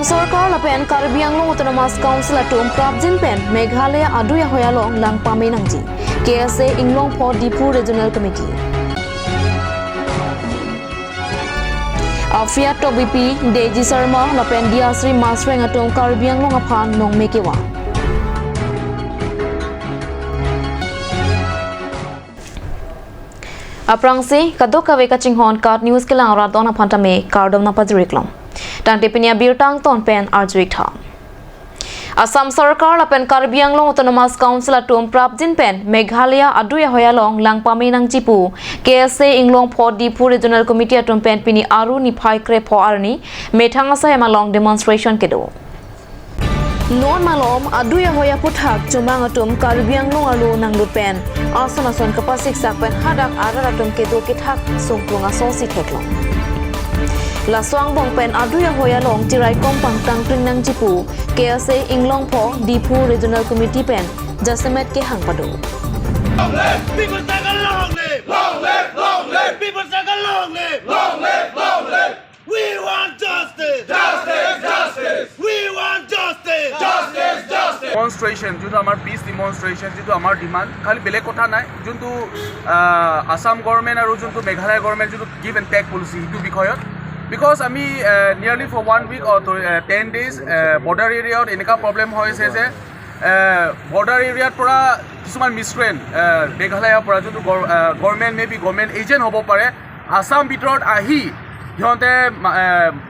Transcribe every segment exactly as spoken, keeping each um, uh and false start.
Sorkar lapen Karbi Anglong Autonomous Council atum prapjin pen Meghalaya adui ahoi along lang pame nangji, K S A Inglongpho Diphu Regional Committee. Afiat Tokbipi, Deji Sharma lapen Diasri Masreng atum Karbi Anglong aphan nongme kevang. Aphrangsi kadokave kachinghon KAT News kelang arat don aphan tame kardom nangpajir-ik long. Tangte pini abirta angton pen arju-ik tha. Assam Sorkar lapen Karbi Anglong Autonomous Council atum prapjin pen Meghalaya adui ahoi along lang pame nangji pu K S A Inglongpho Diphu Regional Committee atum pen pini Aru niphai krepho arni methang asai hem along demonstration kedo. Non malom adui ahoi aphuthak chomang atum Karbi Anglong arlo nanglut pen ason ason kapasiksak pen hadak arat atum kedo kethak sungkrung asonsi theklong. Laso angbong pen adui ahoi along chiraikom pangtangtring nangji pu K S A Inglongpho Diphu Regional Committee pen jasemet kehang pado. Long live! People struggle, long live! Long live! Long live! People struggle, long live! Long live! Long live! We want justice! Justice! Justice! We want justice! Justice! Justice! Demonstration, যোনটো আমাৰ pitch demonstration, যিটো আমাৰ ডিমাণ্ড, খালি বেলেগ কথা নাই, যোনটো আহ, Assam government আৰু যোনটো মেঘালয় গভৰ্ণমেণ্ট যোনটো গিভ এণ্ড টেক পলিচি, সেইটো বিষয়ত। বিকজ আমি nearly for one week or ten days border এৰিয়াত এনেকুৱা প্ৰব্লেম হৈছে যে বৰ্ডাৰ এৰিয়াৰ পৰা কিছুমান মিছক্ৰেণ্ট মেঘালয়ৰ পৰা, যোনটো government may be government agent হ'ব পাৰে, আছাম ভিতৰত আহি সিহঁতে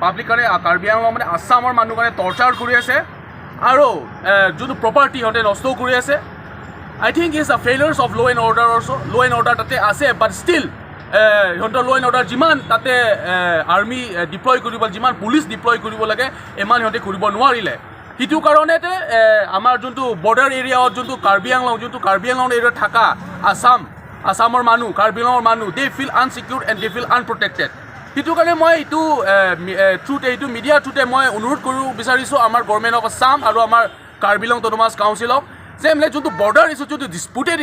পাব্লিক কাৰণে, আহ, কাৰ্বি আংলং মানে আছামৰ মানুহ কাৰণে টৰ্চাৰ কৰি আছে আৰু আহ, যোনটো প্ৰপাৰ্টি সিহঁতে নষ্ট কৰি আছে। I think it's a failures of law and order also. Law and order তাতে আছে, বাট ষ্টিল সিহঁতৰ ল' এণ্ড অৰ্ডাৰ যিমান তাতে আৰ্মি ডিপ্লয় কৰিব, যিমান পুলিচ ডিপ্লয় কৰিব লাগে, ইমান সিহঁতে কৰিব নোৱাৰিলে। সেইটো কাৰণেতে এ, আমাৰ যোনটো বৰ্ডাৰ এৰিয়াত যোনটো কাৰ্বি আংলং, যোনটো কাৰ্বি আংলং এৰিয়াত থকা আছাম, আছামৰ মানুহ, কাৰ্বি আংলঙৰ মানুহ, they feel unsecured and they feel unprotected. সেইটো কাৰণে মই এইটো থ্ৰুতে, এইটো মিডিয়াৰ থ্ৰুতে মই অনুৰোধ কৰিব বিচাৰিছোঁ আমাৰ গভৰ্ণমেণ্ট অফ আছাম আৰু আমাৰ কাৰ্বি আংলং অট'নমাছ কাউন্সিলক যে মানে যোনটো বৰ্ডাৰ ইছ্যু, যোনটো ডিছপুটেড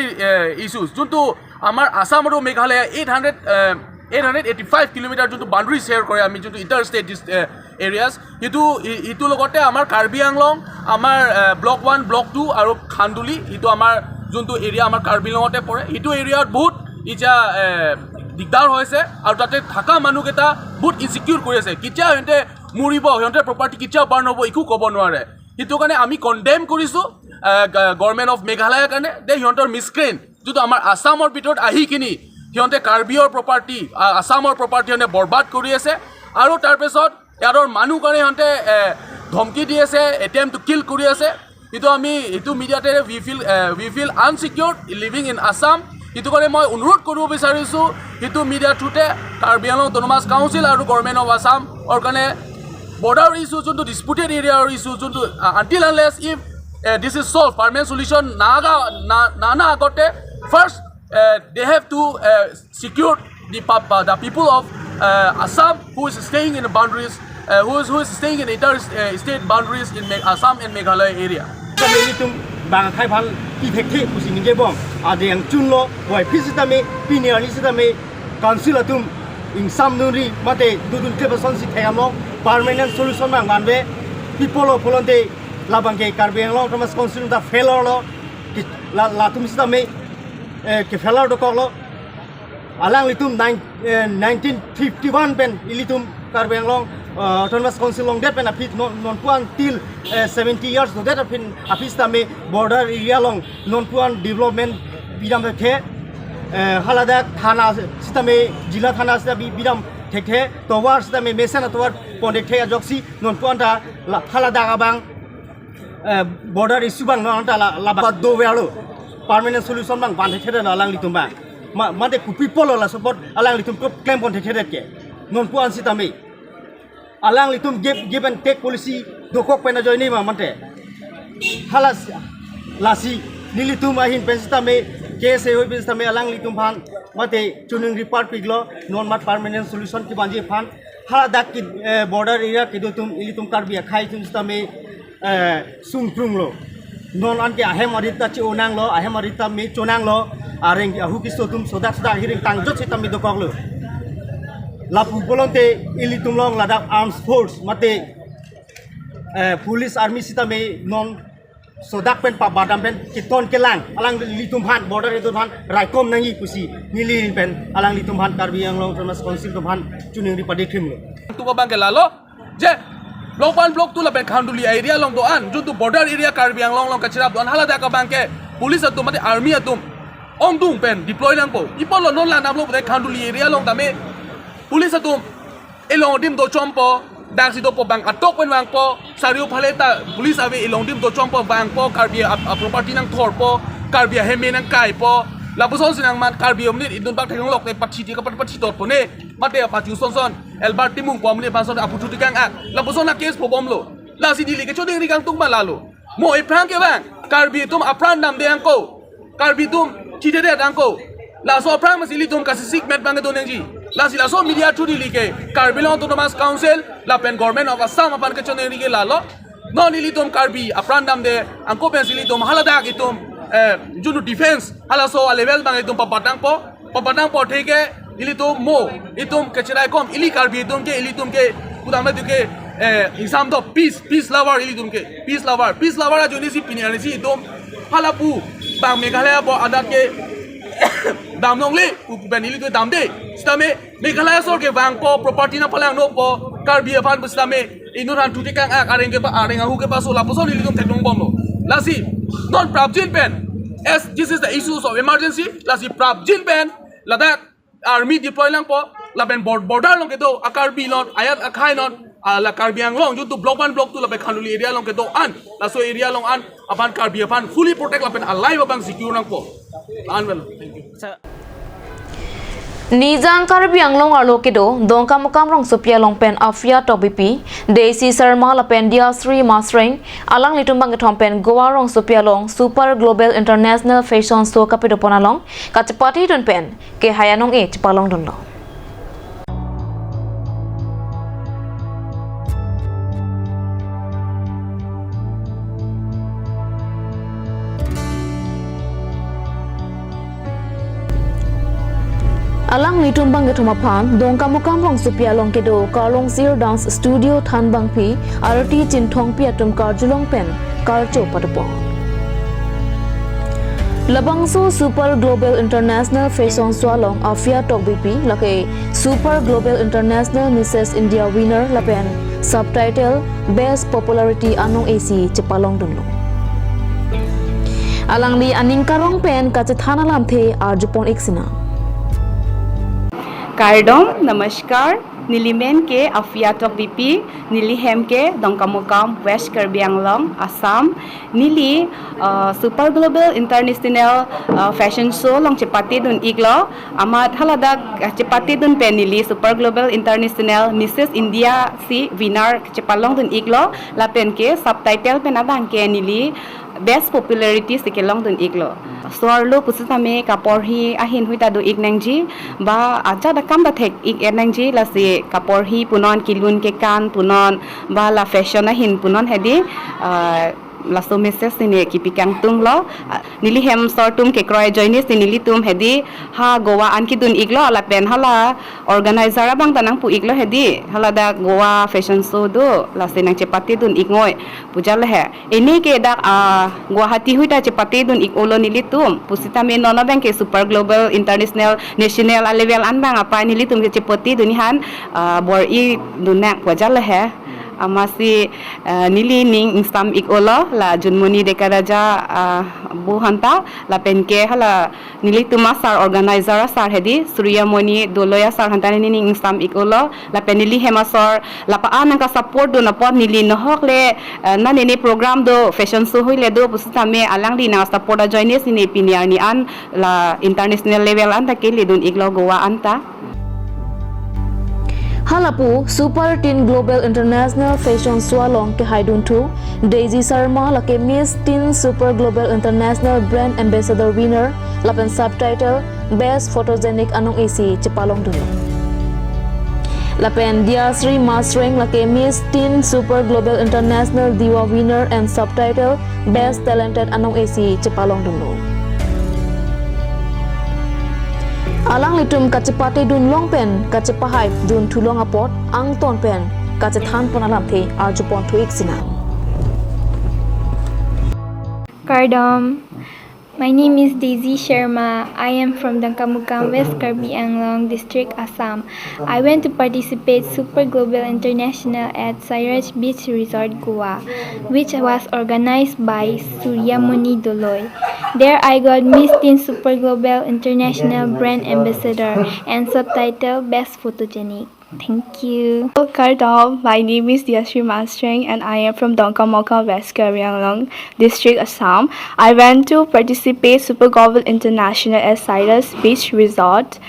ইছ্যুজ, যোনটো আমাৰ আছাম আৰু Meghalaya eight hundred eight hundred eighty five kilometre যোনটো বাউণ্ডেৰী শ্বেয়াৰ কৰে আমি, যোনটো ইণ্টাৰ ষ্টেট এৰিয়াজ, সেইটো ই- ইটোৰ লগতে আমাৰ কাৰ্বি আংলং, আমাৰ ব্লক ওৱান, ব্লক টু আৰু খান্দুলি, সেইটো আমাৰ যোনটো এৰিয়া আমাৰ কাৰ্বি আংলঙতে পৰে, সেইটো এৰিয়াত বহুত এতিয়া এ, দিগদাৰ হৈছে আৰু তাতে থকা মানুহকেইটা বহুত ইনচিকিউৰ কৰি আছে। কেতিয়া সিহঁতে মৰিব, সিহঁতৰ প্ৰপাৰ্টি কেতিয়া বাৰ্ণ হ'ব, একো ক'ব নোৱাৰে। সেইটো কাৰণে আমি কণ্ডেম কৰিছোঁ গভৰ্ণমেণ্ট অফ মেঘালয়ৰ কাৰণে যে সিহঁতৰ মিছক্ৰেণ্ট যোনটো আমাৰ আছামৰ ভিতৰত আহি কিনি সিহঁতে কাৰ্বিৰ প্ৰপাৰ্টি, আ- আছামৰ প্ৰপাৰ্টি সিহঁতে বৰবাদ কৰি আছে। আৰু তাৰপিছত ইয়াৰ মানুহ কাৰণে সিহঁতে এ, ধমকি দি আছে, এটেম্প টু কিল কৰি আছে। সেইটো আমি, সেইটো মিডিয়াতে we feel, A, we feel unsecured living in Assam। সেইটো কাৰণে মই অনুৰোধ কৰিব বিচাৰিছোঁ সেইটো মিডিয়াৰ থ্ৰুতে কাৰ্বি আংলং অট'নমাছ কাউন্সিল আৰু গভৰ্ণমেণ্ট অফ আছামৰ কাৰণে বৰ্ডাৰ ইছ্যু যোনটো ডিছপুটেড এৰিয়াৰ ইছ্যু যোনটো until unless if this is solve, permanent solution Naga না- নানা আগতে first they have to secure the pub- uh, the people of uh, Assam who is staying in the boundaries, uh, who is who is staying in inter uh, state boundaries in Me- Assam and Meghalaya area. Kami nelitum bang akhai aphan kethekthe pusi ningje bom. Ade yang chunlo, wai phi sitame, pini arni sitame, council atum ingsamdunri mate dudun kle asonsi thekdamlo, permanent solution abang vanve. Pi apotlo pulote labang ke Karbi Anglong Autonomous Council ta failure lo, ki- la- latum sitame eh, ke failure dokoklo. Alanglitum nine- eh, nineteen fifty-one pen ilitum Karbi Anglong uh, Autonomous Council longdet pen aphi non- nonpu-an till uh, seventy years dodet aphi, aphi sitame border area along nonpu-an development bidam thekthe, uh, haladak thana sitame, jila thana sitame bidam thekthe, tovar sitame mesen atovar pon thekthe ajoksi nonpu-an ta la- haladak abang uh, border issue abang non ta la- labang doverlo, permanent solution abang van thekthe alanglitum abang. Ma- mate kopi apotlo laso apot alanglitum ko claim pon thekthe ke. Nonpu-an sitame alanglitum give, give and take policy dokok pen ajoine ma mate. Hala si- lasi nelitum ahin pen sitame case hoi pen sitame alanglitum aphan mate chuningri parpiklo, non mat permanent solution kevanji aphan. Haladak ke eh, border area kedo atum ilitum Karbi akhai atum sitame eh, sungkrunglo. Non anke ahem arit ta chonanglo, ahem arit ta me chonanglo, areng ahu keso atum sodak sodak hiring tangjot sitame dokoklo. Lapu pulote ilitum along ladak arms force mate eh, police army sitame non sodak pen pabadam pen keton kelang alanglitum aphan, border atum aphan raikom nangji pusi neli pen alanglitum aphan Karbi Anglong Autonomous Council atum aphan choningri padi krim lo. Tu abang ke lalo je Block one, Block two lapen Khanduli area along do-an, juntu border area Karbi Anglong along kacherap do-an, haladak abang ke police atum mate army atum ongdung pen deploy nangpo. Ipotlo non la namlo pute Khanduli area along tame police atum elong adim dochompo, daksi dopo bang atok pen vangpo, sario phale ta police ave, elong adim dochompo, vangpo, Karbi a, a property nangthorpo, Karbi aheme nangkaipo, lapuson si nangmat Karbi amonit idun bak theklong lok te pathi ti kapat pathi totpo ne, mate apachung sonson, Albert Timung pu amonit aphanson aphuthak kang-ak, lapuson a case po bomlo. Lasi neli kechoningri kangtung ma lalo. Mo ephrang ke bang Karbi atum apran damde angko, Karbi atum chidedet angko. Laso aphrang masi ilitum kasisik met bang kedo nangji. Lasi laso media through neli ke Karbi Anglong Autonomous Council lapen Government of Assam aphan kechoningri ke lalo. Non ilitum Karbi apran damde angko pensi ilitum haladak itum, eh, juntu defense halaso a level bang itum pabat nangpo. Pabat nangpo theke ilitum mo, itum kecheraikom, ili Karbi atum ke, ilitum ke, kudam itu ke, eh, ingsam do peace, peace lover ilitum ke, peace lover, peace lover ajoine si pini arni si itum halapu bang Meghalaya pu adat ke dam longle pu pen ilitum damde. Sitame Meghalaya asor ke vangpo, property nangpalang nokpo, Karbi aphan pu sitame inut aphan thuthak kang-ak, areng kepa, areng ahu kepaso, lapuson ilitum theklong bomlo. Lasi non prapjin pen, as this is the issues of emergency, lasi prapjin pen ladak army deploy nangpo, lapen bor-, border along kedo a Karbi non, ayat akhei non, a la Karbi Anglong juntu Block one, Block two lapen Khanduli area along kedo-an, laso area along an aphan Karbi aphan fully protect lapen a life abang secure nangpo. La-an pen. Nijang Karbi Anglong arlo kedo Dongkamukam rongsopi along pen Afia Tokbipi, Daisy Sharma lapen Diasri Masreng, alanglitum bangkethom pen Goa rongsopi along Super Global International Fashion Show kapedopon along kachepatedun pen kehai anong-e chepalongdunlo. Alanglitum bangkethom aphan Dongkamukam rongsopi along kedo Karlongsir Dance Studio thanbangpi Arti Chinthongpi atum karjulong pen karcho padopon. Labangso Super Global International Fashion Show along Afia Tokbipi lake Super Global International Missus India winner lapen subtitle Best Popularity anong-e si chepalongdunlo. Alangli aning karong pen kachethan alamthe arjupon-ik sinang. Kardom, namaskar. Neli men ke Afia Tokbipi, neli hem ke Dongkamukam, West Karbi Anglong, Assam. Neli, uh, Super Global International, uh, Fashion Show along chepatedun-iklo. Amat haladak, uh, chepatedun pen neli Super Global International Missus India si winner chepalongdun-iklo. Lapen ke subtitle pen abang ke neli Best Popularity si kelongdun-iklo. Swarlo pusitame kaporhi ahin hui ta do-ik nangji, ba ajat akam ta thek-ik nangji, lasi kaporhi punon, kelun kekan punon, ba la fashion ahin punon hedi, ah, laso message si ne kipi kangtunglo. Ah, neli hem asor atum kekroi ajoine si nelitum hedi ha Goa an kedun-iklo, lapen hala organizer abang ta nangpu-iklo hedi, haladak Goa Fashion Show do, lasi nangchepatedun-iknoi pu jale he. Pini ke dak, ah, Guwahati hui ta chepatedun-ik-olo nelitum. Pusitame non abang ke Super Global International National a level an bang apei nelitum ke chepatedun-ik han, ah, bor-idun nang pu jale he. Amatsi, ah, neli ning ingsam-ik-olo la Junmoni Dekaraja, ah, bu aphanta lapen ke hala nelitum asar organizer asar hedi Surya Moni Doloi asar aphanta neli ning ingsam-ik-olo, lapen neli hem asor lapa-an nangka support dun apot neli nohok le, eh, non neli program do fashion show hui le do pusitame alangli nang support ajoine si ne pini arni an la international level an ta keledun-iklo Goa an ta. Halapu Super Teen Global International Fashion Show along kehaidunthu Daisy Sharma lake Miss Teen Super Global International Brand Ambassador winner lapen subtitle Best Photogenic anong-e si chepalongdunlo. Lapen Diasri Masreng lake Miss Teen Super Global International Diwa winner and subtitle Best Talented anong-e si chepalongdunlo. Alanglitum kachepatedun long pen kachepahaidun thulong apot angton pen kachethanpon alamthe arjuponthu-ik sinang. Kardom. My name is Daisy Sharma. I am from Dongkamukam, West Karbi Anglong District, Assam. I went to participate Super Global International at Sairaj Beach Resort, Goa, which was organized by Suryamoni Doloi. There I got Miss Teen Super Global International Brand Ambassador and subtitle Best Photogenic. Thank you. Kardom, my name is Diasri Mastreng and I am from Dongkamukam, West Karbi Anglong District, Assam. I went to participate Super Global International at Sairaj Beach Resort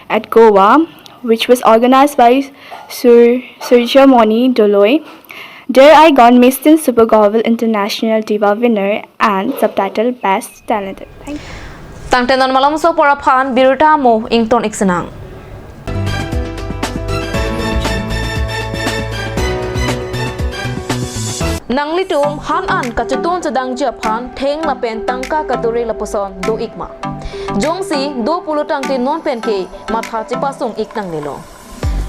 at Goa, which was organized by Sur Suryamoni Doloi. There I got Miss Teen Super Global International Diva winner and subtitle Best Talented. Thank you. Tangte non malomso apor aphan birta mo ington ik sinang. Nanglitum han an kachotun chodangji aphan theng lapen tangka kadure lapuson do ik ma? Jongsi do pulo tangte non pen ke matha chepasung ik nangnelo.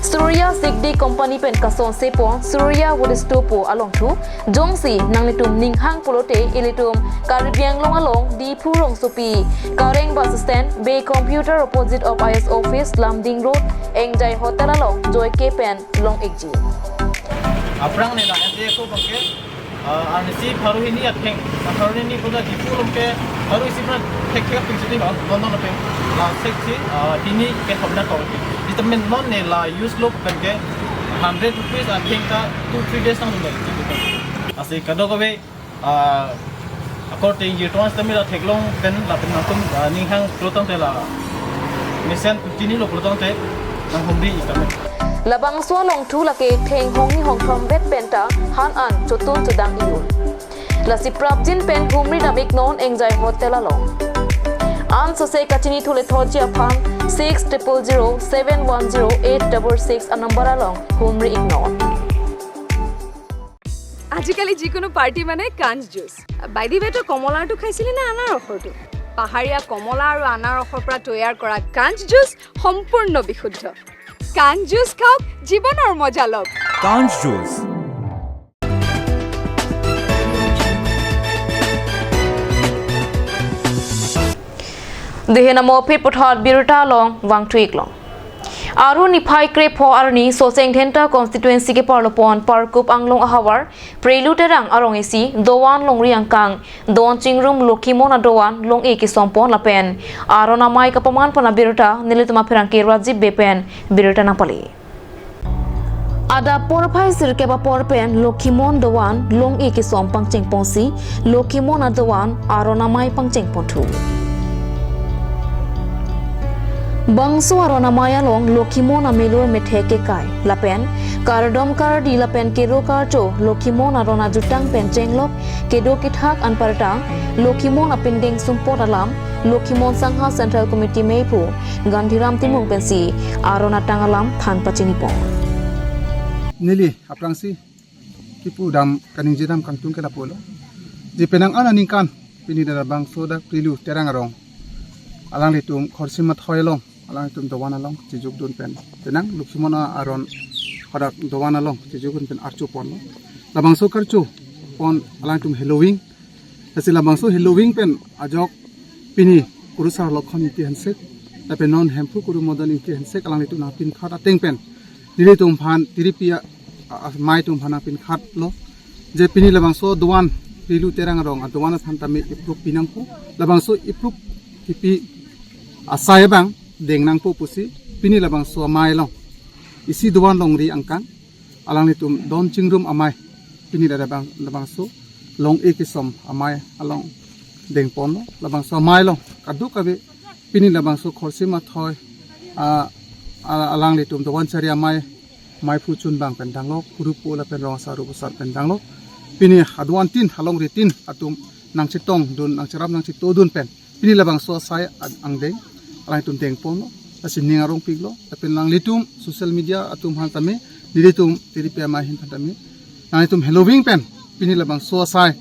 Surya Sigdi Company pen kason sepon Surya Wood Store pu along thu. Jongsi nanglitum ninghang pulote ilitum Karbi Anglong along Diphu rongsopi Kareng bus stand, Bey Computer opposite of I S office, Lumding Road, Enjoy Hotel along joike pen long ikji. Aphrang ne la S D F O bangke, ah, arnisi pharo hini atheng, pharo hini koda Diphu along ke pharo isi pran thek thek ping sini non non non ping la sek si, ah, hini ke hobna kong. Di temen non ne la use lo pen ke hundred rupees atheng ta two three days nang lo. Asi kadokave, ah, according to trans temi la theklong pen lapen nangtum, ah, ninghang pulo tangte la mesen kutini lo pulo tangte nanghumri ik tame. Labangso along thu lake theng hongni hongthom vet penta han an chotun chodang iyun. Lasi prapjin pen humri dam ik non Enjoy Hotel along. Ansose kachini thule thotji aphan six triple zero seven one zero eight double six a number along humri ik non. আজিকালি যিকোনো পাৰ্টি মানে কাঞ্চ juice. By the ৱে, তই কমলাৰটো খাইছিলি নে আনাৰসৰটো? পাহাৰীয়া কমলা আৰু আনাৰসৰ পৰা তৈয়াৰ কৰা কাঞ্চ জুচ সম্পূৰ্ণ বিশুদ্ধ। কাঞ্চ জুচ খাওক, জীৱনৰ মজা লওক। কাঞ্চ juice. Dehin amo phit puthot birta along vangthu ik long. Aru niphai krepho arni Socheng Dhenta constituency keparlopon Parkup Anglong ahavar Prelu Terang arong isi dovan longri angkang don chingrum Lokhimon adovan long-e kesompon lapen aron amai kapaman pon abirta nelitum apherangke Rajib Bey pen birta nangpale. Adap porphai sirkep apor pen Lokhimon dovan long-e kesom pangchengponsi Lokhimon adovan aron amai pangchengponthu. Bangso aron amai along Lokhimon amelur methek kekai lapen kardom kardi lapen kero karcho Lokhimon aron ajutang pen chenglok kedo kethak anparta Lokhimon apindeng sumpot alam Lokhimon Sangha Central Committee meiphu Gandhiram Timung pensi aron atang alam than pachinipon. Neli aphrangsi kipu dam kaningje dam kangtung ke lapulo. Je penang an aningkan pini dak labangso dak Prelu Terang arong alanglitum Khorsim Athoi along alanglitum dovan along chejokdun pen penang Lokhimon aron hadak dovan along chejokdun pen archo ponlo. Labangso karcho pon alanglitum heloving. Lasi labangso heloving pen ajok pini kurusar lokhon Ingti Hansek lapen non Hemphu Kuru Madan Ingti Hansek alanglitum nangpinkhat ateng pen nelitum aphan tiripi a, a, amai atum aphan nangpinkhatlo. Je pini labangso dovan Prelu Terang arong adovan aphan tame iprup pinangpo. Labangso iprup kipi asai abang deng nangpo pusi pini labangso amai along isi dovan longri angkang alanglitum don chingrum amai pini dak labang labangso long-e kesom amai along dengponlo. Labangso amai along kadokave pini labangso Khorsim Athoi, ah, ah, alanglitum dovan chari amai, maiphu chunbang pen danglok, kurupo lapen rong asar rup asar pen danglok. Pini adovan tin, alongri tin atum nangchetongdun, nangcherap nangchetodun pen pini labangso asai ang, angdeng alanglitum dengponlo, lasi ning arongpiklo, lapen alanglitum social media atum aphan tame, nelitum tiripi amai ahin aphan tame, alanglitum heloving pen pini labangso asai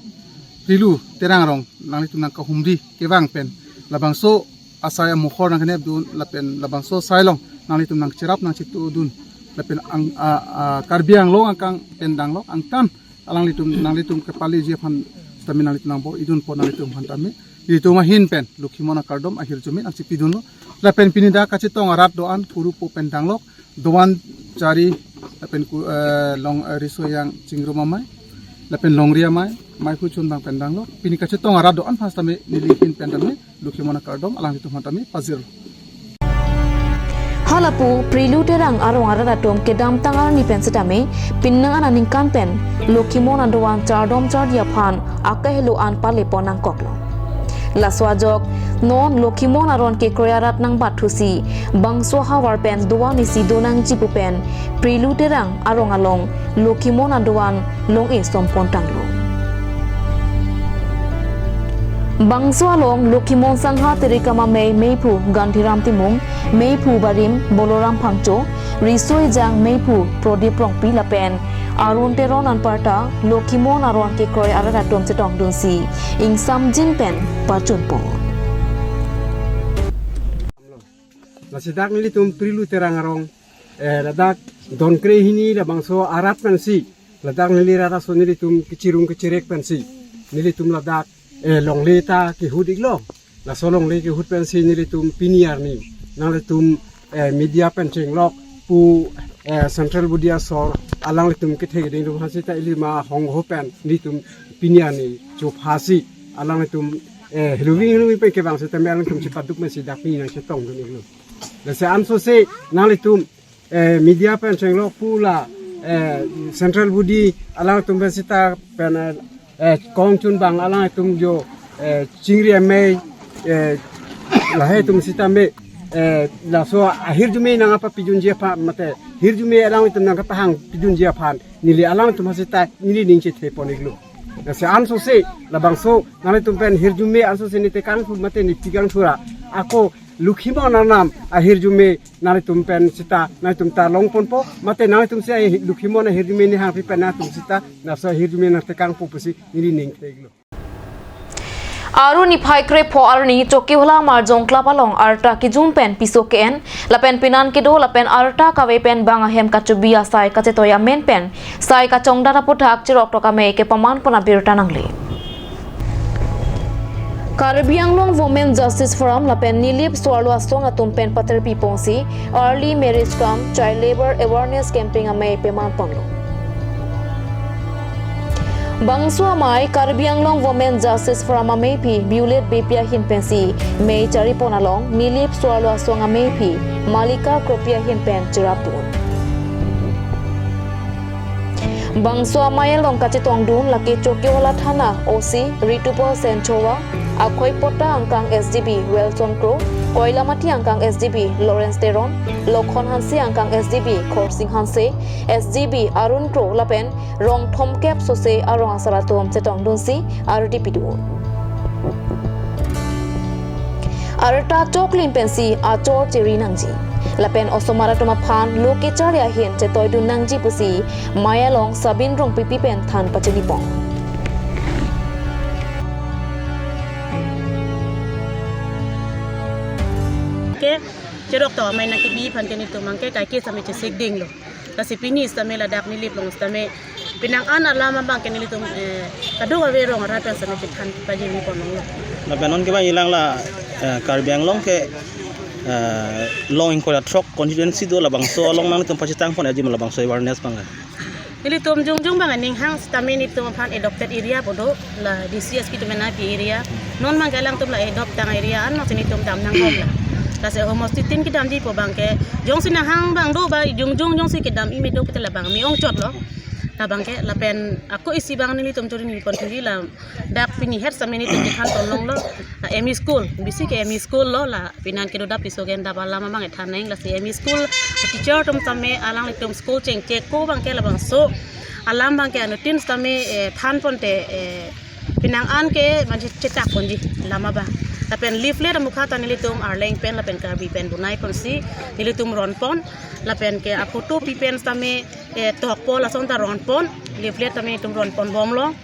Prelu Terang arong alanglitum nangkahumri kevang pen labangso asai amukhor nangkenepdun lapen labangso asai along alanglitum nangcherap nangchetodun lapen ang, a, a, Karbi Anglong angkang pen danglok angtan alanglitum nanglitum kepaleji aphan tame nanglitum nangbo idun po nanglitum aphan tame. Ilitum ahin pen Lokhimon akardom ahirjume nangchipidunlo. Lapen pini dak kachetong arat do-an kuru po pen danglok. Doan Chari, lapen ku, eh, long, eh, Riso Yang Chingrum Amei, lapen Longri Amei, Mei Phu Chunbang pen danglok. Pini kachetong arat do-an aphan tame neli ahin pen tame Lokhimon akardom alanglitum aphan tame pajirlo. Halapu Prilu Terang arong arat atum kedamtang arni pen setame penang an aningkan pen Lokhimon adoan chardom chardi aphan akehelo an palepon nangkoklo. Laso ajok non Lokhimon aron kekroi arat nangbatthusi bangso ahavar pen doan isi donangji pu pen Prilu Terang arong along Lokhimon adoan long-e sompon tanglo. Bangso along Lokhimon sangha Terikam Amei, Mei Phu Gandhiram Timung, Mei Phu Barim Boloram Phangcho, Riso Ejang, Mei Phu Prodip Rongpi lapen Arun Teron anparta Lokhimon aron kekroi arat atum chetongdunsi ingsamjin pen pachunpo. Lasi dak nelitum Prilu Terang arong, eh, ladak don kre hini labangso arat pensi, ladak neli rat aso nelitum kechirung kechirek pensi, nelitum ladak, eh, longle ta kehut iklo. Laso longle kehut pensi nelitum pini arni nanglitum, eh, media pen chenglok pu, eh, central body asor alanglitum kethe keding atum aphan seta ili ma hongho pen nelitum pini arni chophasi alanglitum, eh, heloving heloving pen kevang setame alanglitum chepaduk pensi dak pini nangchetongdun iklo. Lasi ansose nanglitum, eh, media pen chenglok pu la, eh, central body alanglitum pen seta pen, eh, eh, Kong Chunbang alanglitum jo, eh, Chingri Amei, eh, lahai atum seta me, eh, laso ahirjume nangkapapidunji aphan mate hirjume alanglitum nangkapahangpidunji aphan neli alanglitum aphan seta neli ning chethepon iklo. Lasi ansose labangso nanglitum pen hirjume ansose ne tekang thu mate ne pikang thura ako Lokhimon arnam ahirjume nanglitum pen seta nanglitum ta longponpo mate nanglitum si Lokhimon ahirjume ne hangpi pen nanglitum seta laso ahirjume nangtekangpo pusi neli ning the iklo. Arni niphai krepho arni Chokihola Marjong Club along arta kejum pen piso ke-en lapen penan kedo lapen arta kave pen bang ahem kachobi asai kachetoi amen pen sai kachongdat aputhak Chiroktok Amei kepamanpon abirta nangle. Karbi Anglong Women Justice Forum lapen Nilip So-arlo Asong atum pen paterpiponsi Early Marriage cum Child Labour Awareness Campaign amei pemanponlo. Bangso amei Karbi Anglong Women Justice Forum ameiphi Violet Beypi ahin pensi mei charipon along Nilip So-arlo Asong ameiphi Malika Kropi ahin pen cherapdun. Bangso amei along kachetongdun lake Chokihola Thana O C Ritupal Senchowa, Akhoipotta angkang S D B Welson Kro, Koilamati angkang S D B Lawrence Teron, Lokhon Hanse angkang S D B Khorsing Hanse, S D B Arun Kro lapen rong thomkep sose arong asar atum chetongdunsi ardi pidun. Arta choklim pensi achor cheri nangji lapen osomar atum aphan lo kecharli ahin chetoidun nangji pusi mei along Sabin Rongpipi pen than pachinipon. Ke Chiroktok Amei nangkebi aphan ke netum abangke kaike same chesik dinglo. Lasi pini sitame ladak Nilip along sitame penang an alam abangke nelitum, eh, kadokave rong arat pen sitame chethan pajinipon longlo. Lapen non ke bang ilang la, eh, Karbi Anglong ke, eh, long ingkoi ra throk constituency do, labangso along nanglitum pachetangpon aji ma labangso awareness abang. Nelitum jongjong abang aning hang sitame netum aphan adopted area pu do, la D C S P atum pen nangpi area. Non abangke alangtum la adopt tang area an, non si netum dam nangbom la. Lasi homosti tin kedamji pu abangke jongsi nanghang abang do ba jongjong jongsi kedam ime do pute labang me-ongchotlo. Labangke lapen ako isi abang nelitum chori nipon thili ladak pini het sitame netum chethanpon longlo. La M E school, bisi ke M E school lo, la penan kedo dap piso ke-en dap alam abang ethan nang, lasi M E school teacher atum sitame alanglitum school chengcheko abangke labangso alam abangke anuttin sitame, eh, thanponte, eh, penang an ke mane chetakponji alam abang. Lapen leaflet amukha ta nelitum Arleng pen lapen Karbi pen bunaiponsi nelitum ronpon. Lapen ke aphoto pi pen sitame, eh, tokpo lason ta ronpon. Leaflet sitame netum ronponbomlo.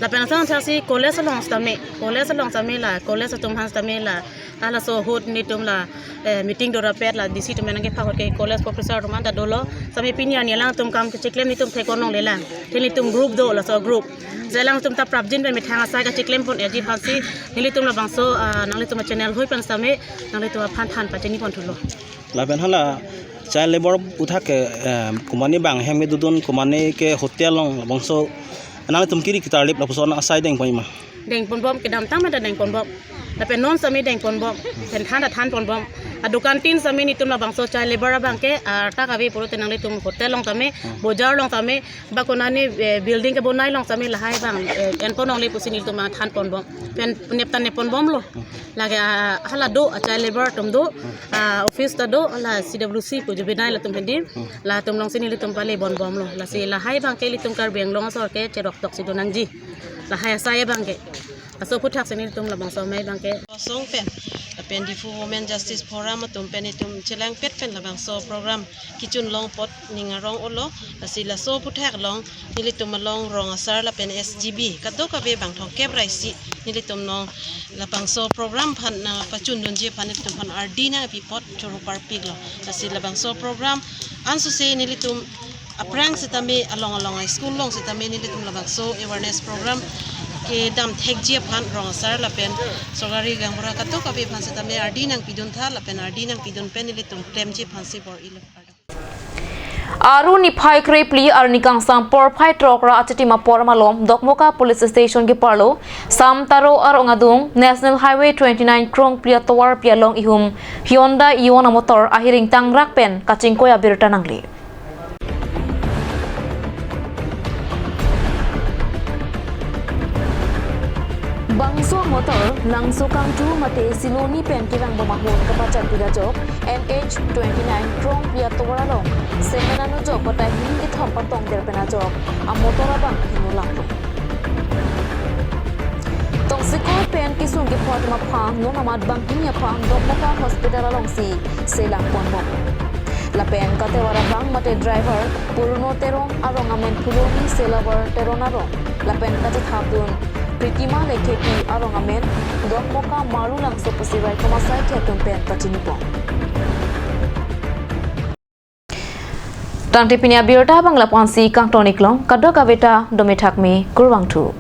Lapen asang thaksi college along sitame, college along sitame la, college atum aphan sitame la, halaso ahut nelitum la, eh, meeting do rapet la, D C atum nangkephak ahut ke college professor atum anta dolo, sitame pini arni alangtum kam kechiklem nelitum theklong longlelang. Te nelitum group do, laso group. Alangtum ta prapjin pen methang asai kachiklem pon eji aphansi, nelitum labangso, ah, nanglitum channel hui pen sitame, nanglitum aphan than pachini pon thulo. Lapen hala child labor aputhak ke, eh, komane bang hem kedodun, komane ke hotel along labangso, nanglitum kiri ketarlip lapuson asai deng pon ma? Deng ponbom, kedamtang mada deng ponbom. Lapen non sitame deng ponbom, pen than ta than ponbom. Adukan tin sitame nelitum labangso child labor abang ke, ah, arta kave pulote nanglitum hotel along sitame, bojar along sitame, ba konane, eh, building kebonai along sitame lahai abang, eh, en pon longle pusi nelitum abang than ponbom. Pen nep ta nep ponbomlo. Lake, ah, hala do, ah, child labor atum do, ah, office ta do, hala C W C pu juvenile atum hedi, latum alongsi nelitum pale ponbomlo. Lasi lahai abang ke ilitum Karbi Anglong asor ke cherok toksi do nangji. Lahai asai abang ke. Laso aputhak si nelitum labangso amei abang ke. Kosong pen, lapen Diphu Women Justice Forum atum pen itum chelangpet pen labangso program kechun long apot ning arong olo, lasi laso aputhak along nelitum along rong asar lapen S G B kadokave bang thomkep ra isi nelitum along labangso program aphan nangpachun dunji aphan nelitum aphan ardi nangpi apot choro parpiklo. Lasi labangso program ansose nelitum aphrang sitame along along a-school along sitame nelitum labangso awareness program kedam thekji aphan rong asar lapen sorkari gaonbura kadokave aphan sitame ardi nangpidun tha lapen ardi nangpidun pen nelitum klemji aphansi bor-ilo. Aru niphai krephli arni kangsam porphai throk ra achitim apor malom Dokmoka Police Station keparlo Sam Taro arong adung National Highway twenty-nine krongphli atovarpi along ihum Hyundai Ioniq amotor ahiring tangrak pen kachingkoi abirta nangle. Bangso amotor Langso Kangthu mate Siloni pen kevangbom ahut kapachatpik ajok N H twenty-nine krongphli atovar along semen anujok batai hini kethom patongder pen ajok amotor abang hingno laklo. Tongsekoi pen kesung kepho atum aphan non amat banghini aphan Dokmoka Hospital alongsi selang ponbom. Lapen katevar abang mate driver Purno Teron arong amen Phuloni Selavar Teron arong. Lapen kachethapdun Pritima Lekhepi arong amen Dokmoka Marulangso pusi raikom asai ke atum pen pachinipon. Tangte pini abirta abang lapu-ansi kangton-iklong, kadokave ta dome thakme, kurvangthu.